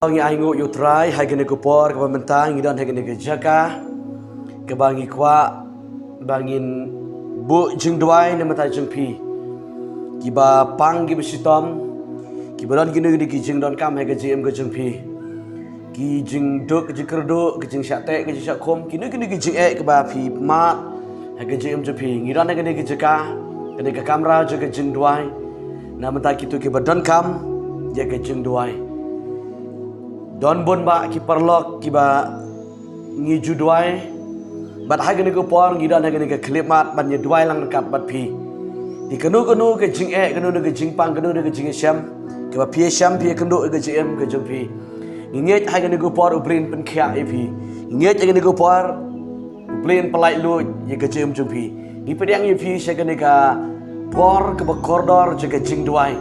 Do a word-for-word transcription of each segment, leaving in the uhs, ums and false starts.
Ngi ainguh ïa u Trai ha kane ka por kaba mynta ngi don ha kane ka jaka kaba ngi kwah ba ngin buh jingduwai na bynta jong phi, kiba pang kiba shitom, kiba don kino kino ki jingdonkam ha ka jingim ka jong phi, ki jingduk ki jingkyrduh, ki jingshah teh ki jingshah khum, kino kino ki jingeh kiba phi mad ha ka jingim jong phi. Ngi don ha kane ka jaka, kane ka kamra jong ka jingduwai na bynta kito kiba donkam ïa ka jingduwai. Don bun bah ki paralok kiba ngi ju duwai, bad ha kane ka por ngi don ha kane ka khyllipmat ban ïa duwai lang ryngkat bad phi. Te kano kano ka jingeh, kano kano ka jingpang, kano kano ka jingïashem kaba phi ïashem, phi ïakynduh ïa ka jingim ka jong phi, ngi ngeit ha kane ka por U Blei un pynkhiah ïa phi. Ngi ngeit ha kane ka por U Blei un pyllait luid ïa ka jingim jong phi. Ngi pdiang ïa phi sha kane ka por kaba kordor jong ka jingduwai.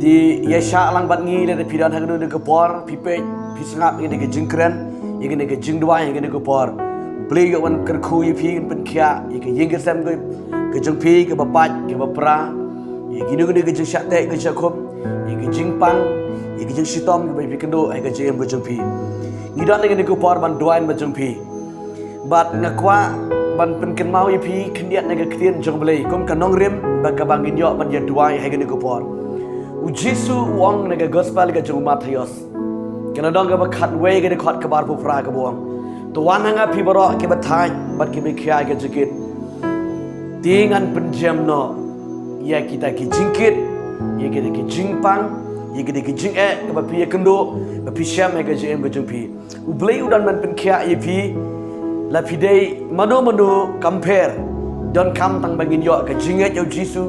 Te ïa shah lang bad ngi lada phi don ha kano kano ka por, phi peit, phi sngap ïa kane ka jingkren, ïa kane ka jingduwai ha kane ka por. U Blei un kyrkhu ïa phi, un pynkhiah ïa ka ïing ka sem ka, ka jong phi kaba pait kaba pra, ïa kino kino ka jingshah teh ka jingshah khum, ïa ka jingpang, ïa ka jingshitom kaba phi ïakynduh ha ka jingim ka jong phi. Ngi don ha kane ka por ban duwai bad jong phi. Bad nga kwah ban pynkynmaw ïa phi khyndiat na ka ktien jong U Blei kum ka nongrim ba kaba ngin ïoh ban ïa duwai ha kane ka por. U Jisu u ong na ka gospel ka jong u Mathaios, ka lynnong kaba khatwei ka dkhot kaba arphew phra kaba ong, "To wan ha nga phi baroh kiba thait bad kiba khia ïa ka jingkit, te ngan pynjem noh ïa kita ki jingkit, ïa kita ki jingpang, ïa kita ki jingeh kaba phi ïakynduh, ba phi shem ha ka jingim ka jong phi." U Blei u don ban pynkhiah ïa phi. La phi dei mano mano kam pher. Donkam tang ba ngin ïoh ka jingngeit ïa u Jisu.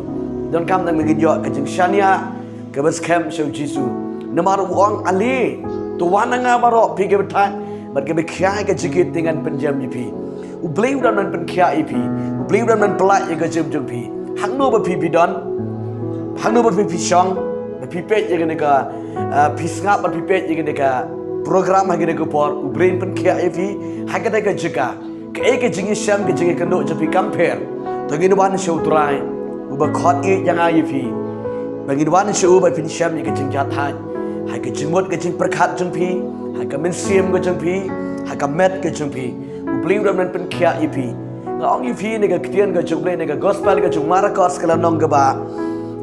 Donkam tang ba ngin ïoh ka jingshaniah kaba skhem sha u Jisu. Namar u ong, "Ale, to wan ha nga baroh phi kiba thait bad kiba khia ïa ka jingkit, te ngan pynjem ïa phi." U Blei u don ban pynkhiah ïa phi. U Blei u don ban pyllait ïa ka jingim jong phi. Hangno ba phi phi don, hangno ba phi phi shong, ba phi peit ïa kane ka, ah, phi sngap bad phi peit ïa kane ka program ha kane ka por, U Blei un pynkhiah ïa phi ha kata ka jaka. Kaei ka jingïashem, ka jingïakynduh jong phi kam pher, to ngin wan sha u Trai uba khot ïeit ïa nga ïa phi. Ba ngin wan sha u ba phin shem ïa ka jingjahthait ha ka jingmut ka jingpyrkhat jong phi, ha ka mynsiem ka jong phi, ha ka met ka jong phi. U Blei u don ban pynkhiah ïa phi. Nga ong ïa phi na ka ktien ka jong U Blei na ka gospel ka jong u Markos ka lynnong kaba,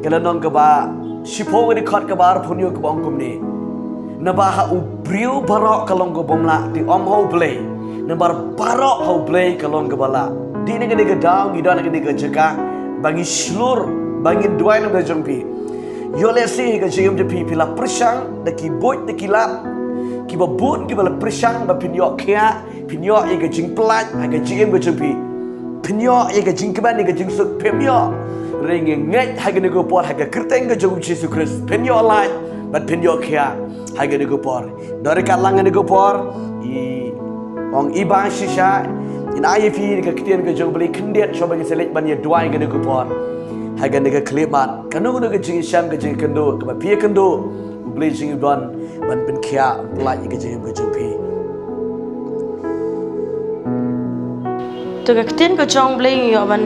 ka lynnong kaba shiphew ka dkhot kaba arphew hynñiew kaba ong kumne, "Naba ha u briew baroh ka long ka bym lah, te ym ha U Blei. Namar baroh ha U Blei ka long kaba lah." Dei na kane ka daw ngi don ha kane ka jaka ba ngi shlur, ba ngin duwai na ka jong phi. Ïoh lehse ha ka jingim jong phi phi la pyrshang da ki buit da ki lad kiba bun kiba la pyrshang ba phin ïoh khia, phin ïoh ïa ka jingpyllait ha ka jingim ka jong phi. Phin ïoh ïa ka jingkmen ïa ka jingsuk, phim ïoh. Hynrei ngi ngeit ha kane ka por ha ka kyrteng ka jong u Jisu Khrist phin ïoh lait bad phin ïoh khia ha kane ka por. Ngi ryngkat lang ha kane ka por, i ong i ba shisha in ai ïa phi ka ktien ka jong U Blei khyndiat shuwa ba ngin sa leit ban ïa duwai ha kane ka por. Ha kane ka khyllipmat, kano kano ka jingïashem ka jingïakynduh kaba phi ïakynduh, U Blei jong ngi u don ban pynkhiah, pyllait ïa ka jingim ka jong phi. To ka ktien ka jong U Blei ngi ïoh ban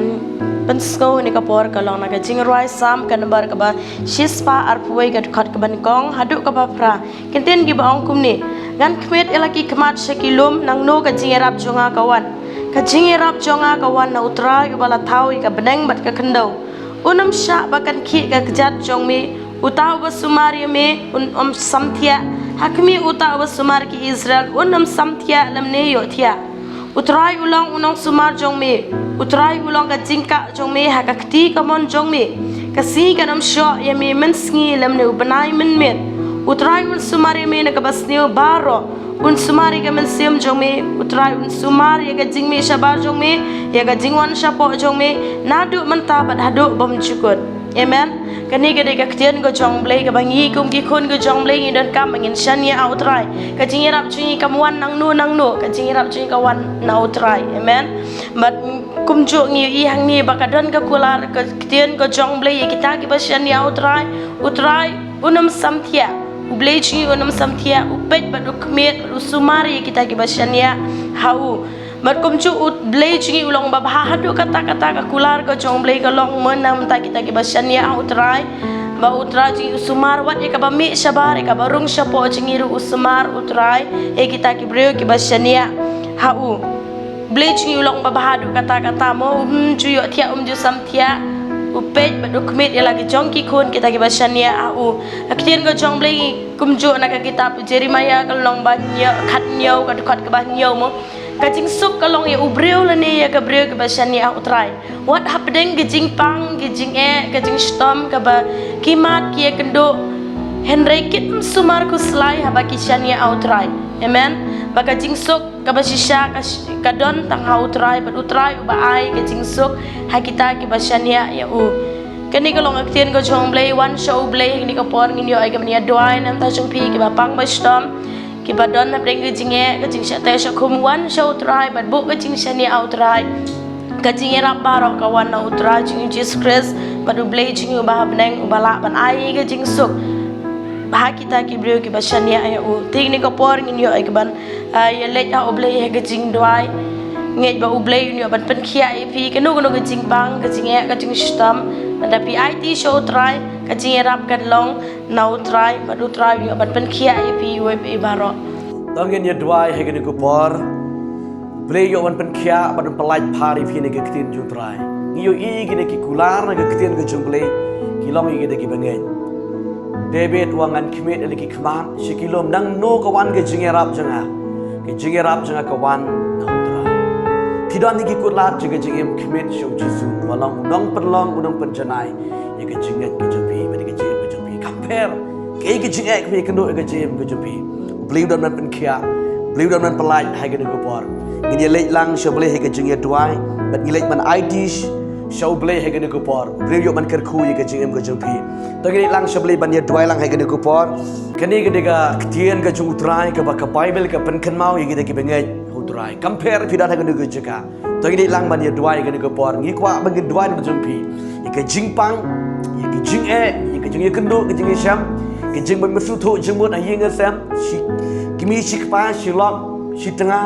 pynsngew ha kane ka por ka long na ka jingrwai Salm ka number kaba shispah arphew wei ka dkhot kaba nyngkong haduh kaba phra. Ki ktien kiba ong kumne, "Ngan khmied ïa la ki khmat sha ki lum, nangno ka jingïarap jong nga ka wan? Ka jingïarap jong nga ka wan na U Trai uba la thaw ïa ka bneng bad ka khyndew. Un ym shah ba kan khih ka kjat jong me. Uta uba sumar ïa me un ym samthiah, ha khmih, uta uba sumar ki Israel un ym samthiah lymne ïohthiah. U Trai u long u nongsumar jong me. U Trai u long ka jingkah jong me ha ka kti kamon jong me. Ka sngi kan ym shoh ïa me mynsngi lymne u bnai mynmiet. U Trai un sumar ïa me na kaba sniew baroh. Un sumar ïa ka mynsiem jong me. U Trai un sumar ïa ka jingmih shabar jong me, ïa ka jingwan shapoh jong me, naduh mynta bad haduh bymjukut." Amen. Kane ka dei ka ktien ka jong U Blei kaba ngi kum ki khun ka jong U Blei ngi donkam ba ngin shaniah ha U Trai. Ka jingïarap jong ngi kam wan nangno nangno, ka jingïarap jong ngi ka wan na U Trai. Amen. Bad kumjuh ngi ïohi hangne ba ka don ka kular ka ktien ka jong U Blei ïa kita kiba shaniah ha U Trai. U Trai un ym samthiah. U Blei jong ngi un ym samthiah, u peit bad u khmied bad u sumar ïa kita kiba shaniah ha u. Bad kumjuh U Blei jong ngi u long babha haduh katta katta, ka kular ka jong U Blei ka long mynta kita kiba shaniah ha U Trai. Ba U Trai jong ngi u sumar wat ïa kaba mih shabar, ïa kaba rung shapoh jong ngi ruh u sumar U Trai ïa kita ki briew kiba shaniah ha u. Blei jong ngi u long ba bha haduh katta katta mo, um ju ïohthiah, um ju samthiah. U peit bad u khmih ïa la ki jong ki khun kita kiba shaniah ha u. Ka ktien ka jong Blei kumjuh na ka kitab u Jeremiah ka lynnong ba hynñiew, khathynñiew, ka dkhot kaba hynñiew mo. Ka jingsuk ka long ïa u briew lane ïa ka briew kaba shaniah ha U Trai. Wat hapdeng ka jingpang, ka jingeh, ka jingshitom kaba ki mat ki ïakynduh, hynrei kim sumar khuslai haba ki shaniah ha U Trai. Amen. Ba ka jingsuk kaba shisha ka sh-, ka don tang ha U Trai, bad U Trai uba ai ka jingsuk ha kita kiba shaniah ïa u. Kane ka long ka ktien ka jong Blei. Wan sha U Blei ha kane ka por, ngin ïoh ïa ka ban ïa duwai namar jong phi kiba pang ba shitom, kiba don hapdeng ka jingeh, ka jingshah teh shah khum. Wan sha U Trai bad buh ka jingshaniah ha U Trai. Ka jingïarap baroh ka wan na U Trai jong ngi Jisu Khrist bad U Blei jong ngi uba ha bneng, uba lah ban ai ka jingsuk ha kita ki briew kiba shaniah ïa u. Te ha kane ka por ngin ïoh ïa ka ban, ah, ïa leit ha U Blei ha ka jingduwai. Ngeit ba U Blei un ïoh ban pynkhiah ïa phi kano kano ka jingpang, ka jingeh, ka jingshitom. Lada phi aiti sha U Trai, ka jingïarap kan long na U Trai, bad U Trai un ïoh ban pynkhiah ïa phi iwei pa iwei baroh. To ngin ïa duwai ha kane ka por. Blei ïoh ban pynkhiah bad ban pyllait phar ïa phi na ka ktien jong U Trai. Ngi ïohi kine ki kular na ka ktien ka jong Blei ki long ïa kita kiba ngeit. David u ong, ngan khmih ïa la ki khmat sha ki lum. Nangno ka wan ka jingïarap jong nga? Ka jingïarap jong nga ka wan na U Trai. Phi don ïa ki kutlad jong ka jingim khmih sha U Jisu, uba long u nongpynlong, u nongpynjanai ïa ka jingngeit ka jong phi bad ïa ka jingim ka jong phi. Kam pher kaei ka jingeh kaba phi ïakynduh ïa ka jingim ka jong phi, U Blei u don ban pynkhiah, U Blei u don ban pyllait ha kane ka por. Ngin ïa leit lang sha U Blei ha ka jingïaduwai bad ngin leit ban aiti sha U Blei ha kane ka por. U Blei u ïoh ban kyrkhu ïa ka jingim ka jong phi. To ngin leit lang sha U Blei ban ïaduwai lang ha kane ka por. Kane ka dei ka ktien ka jong U Trai kaba ka Baibl ka pynkynmaw ïa kita kiba ngeit ha U Trai. Kam pher phi don ha kano kano ka jaka, to ngin leit lang ban ïaduwai ha kane ka por. Ngi kwah ba ngin duwai namar jong phi. Ïa ka jingpang, ïa ka jingeh, ïa ka jingïakynduh, ka jingïashem, ka jingbym sngewthuh jingmut ha ïing ha sem, shi kmie shi kpa, shi lok, shi tnga,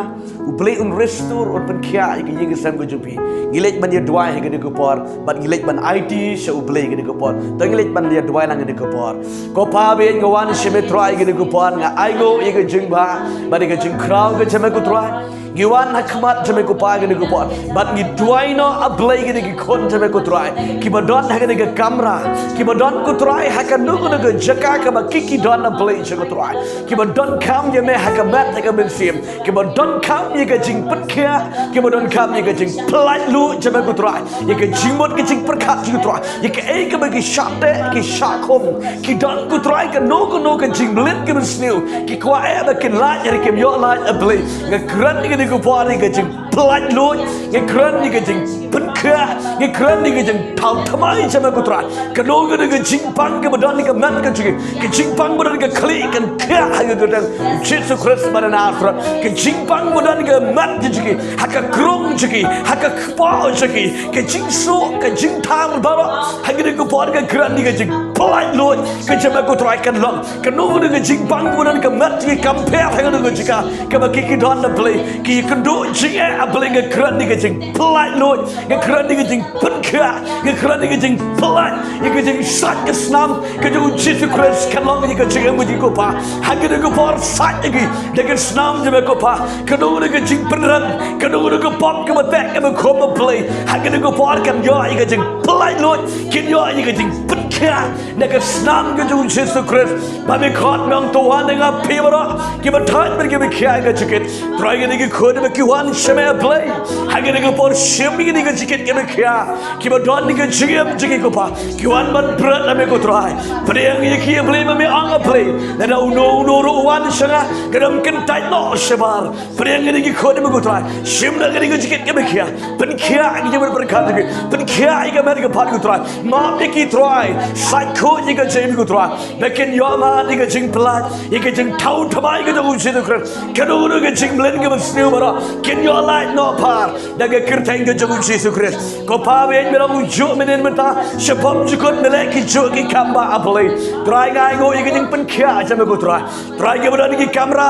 U Blei un restore, un pynkhiah ïa ka ïing ka sem ka jong phi. Ngi leit ban ïaduwai ha kane ka por bad ngi leit ban aiti sha U Blei ha kane ka por. To ngi leit ban ïaduwai lang ha kane ka por. Ko Pa ba ïeit, nga wan sha me Trai ha kane ka por, nga ainguh ïa ka jingbha bad ïa ka jingkhraw ka jong me ko Trai. Ngi wan ha khmat jong me ko Pa ha kane ka por bad ngi duwai noh, A Blei, ïa kita ki khun jong me ko Trai, kiba don ha kane ka kamra, kiba don ko Trai ha kano kano ka jaka kaba ki ki don, A Blei jong nga ko Trai, kiba donkam ïa me ha ka met ha ka mynsiem, kiba donkam ïa ka jingpynkhiah, kiba donkam ïa ka jingpyllait luid jong me ko Trai, ïa ka jingmut ka jingpyrkhat jong ki ko Trai, ïa kaei kaba ki shah teh ki shah khum, ki don ko Trai kano kano ka jingmlien ka mynsniew, ki kwah eh ba kin lait hynrei kim ïoh lait, A Blei. Nga kren ïa kane ka por ïa ka jingpyllait luid, nga kren ïa ka jingpynkhiah, nga kren ïa ka jingthaw thymmai jong me ko Trai. Kano kano ka jingpang kaba don ha ka met ka jong ki, ka jingpang ba don ha ka khlieh, kan khiah ha ka kyrteng Jisu Khrist ba na Nasareth. Ka jingpang ba don ha ka met ka jong ki, ha ka krung jong ki, ha ka kpoh jong ki, ka jingsuh, ka jingthar baroh, ha kane ka por nga kren ïa ka jingpyllait luid ka jong me ko Trai, kan long. Kano kano ka jingpang kaba don ha ka met jong ki, kam pher ha kano ka jaka kaba ki ki don, A Blei, ki ïakynduh jingeh, A Blei, nga kren ïa ka jingpyllait luid, nga kren ïa ka jingpynkhiah, nga kren ïa ka jingpyllait, ïa ka jingsait ka snam ka jong U Jisu Khrist, kan long ïa ka jingim ka jong ki ko Pa. Ha kane ka por sait ïa ki da ka snam jong me ko Pa. Kano kano ka jingpynrem, kano kano ka pop kaba teh kaba khum, A Blei, ha kane ka por kan ïoh ïa ka jingpyllait luid, kin ïoh ïa ka jingpynkhiah da ka snam ka jong U Jisu Khrist. Ba me khot, me ong, to wan na nga phi baroh kiba thait bad kiba khiah ïa ka jingkit. Trai, kine ki khun ba ki wan sha me, A Blei, ha kane ka por shim ïa kine ki jingkit kiba khiah, kiba don ïa ka jingim jong ki ko Pa. Ki wan ban bret na me ko Trai. Pdiang ïa ki, A Blei, ba me ong, A Blei, lada uno uno ruh u wan sha nga, ngan ym kyntait noh shabar. Pdiang ïa kine ki khun ba ko Trai, shim noh kine ki jingkit kiba khiah. Pynkhiah ïa ki jingmut pyrkhat jong ki, pynkhiah ïa ka met ka phad ko Trai. Map ïa ki Trai, sait khuid ïa ka jingim ko Trai. Ba kin ïoh mad ïa ka jingpyllait, ïa ka jingthaw thymmai ka jong U Jisu Khrist. Kano kano ka jingmlien ka mynsniew baroh kin ïoh lait noh phar da ka kyrteng ka jong U Jisu Khrist. Ko Pa ba ïeit, me long ujuh mynhynnin mynta, shaphang jukut me leh kijuh ki kam ba, A Blei. Trai, nga ainguh ïa ka jingpynkhiah jong me ko Trai. Trai, kiba don ha ki kamra,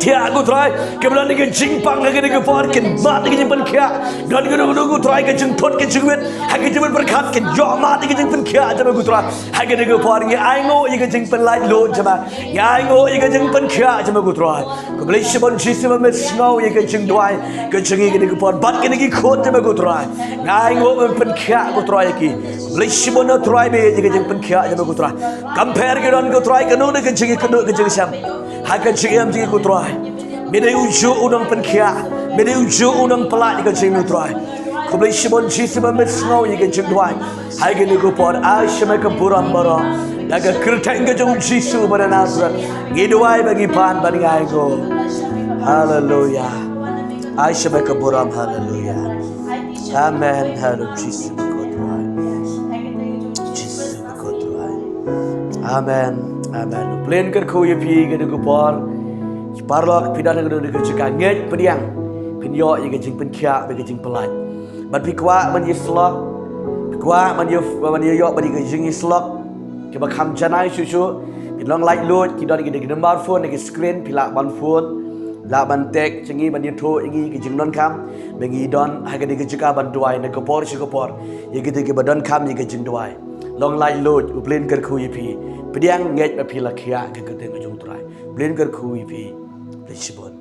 Thiah ko Trai, kiba don ïa ka jingpang ha kane ka por kin mad ïa ka jingpynkhiah. Don kano kano ko Trai ka jingthut ka jingwit ha ka jingpyrkhat kin ïoh mad ïa ka jingpynkhiah jong me ko Trai. Ha kane ka por ngi ainguh ïa ka jingpynlait lut jong me. Ngi ainguh ïa ka jingpynkhiah jong me ko Trai. Khublei shibun Jisu ba me sngew ïa ka jingduwai ka jong ngi kane ka por bad kine ki khun jong me ko Trai. Ngi ainguh ba me pynkhiah ko Trai ïa ki. Khublei shibun ko Trai ba ïa ka jingpynkhiah jong me ko Trai. Kam pher ki don ko Trai kano kano ka jingïakynduh ka jingshem. Ha ka jingim jong ngi ko Trai. Me dei ujuh u nongpynkhiah. Me dei ujuh u nongpynlait ïa ka jingim ko Trai. Khublei shibun Jisu ba me sngew ïa ka jingduwai. Ha kane ka por ai sha me ka burom baroh. Da ka kyrteng ka jong u Jisu ba na Nasareth. Ngi duwai ba ngi pan ba ngi ainguh. Haleluya. Ai sha me ka burom, haleluya. Amen. Haleluya Jisu ba ko duwai. Jisu ba ko duwai. Amen. Amen. U Blei un kyrkhu ïa phi kane ka por. Paralok phi don ha kane ka jaka ngeit pdiang. Phin ïoh ïa ka jingpynkhiah bad ka jingpynlait. Bad phi kwah ban ïasyllok. Phi kwah ban ïa ban ïa ïoh bad ïa ka jingïasyllok. Kiba kham janai shuh shuh. Phi long laitluid ki don ki dei ki number phone ha ki screen phi lah ban phone. Lah ban text jong ngi ban ïathuh ïa ngi ki jingdonkam. Ba ngi don ha kane ka jaka ban duwai na ka por sha ka por. Ïa ki dei kiba donkam ïa ka jingduwai. Long laitluid u Blei un kyrkhu ïa phi. Pdiang ngeit ba phi la khiah ka kyrteng ka jong u Trai. U Blei un kyrkhu ïa phi. Blei shibun.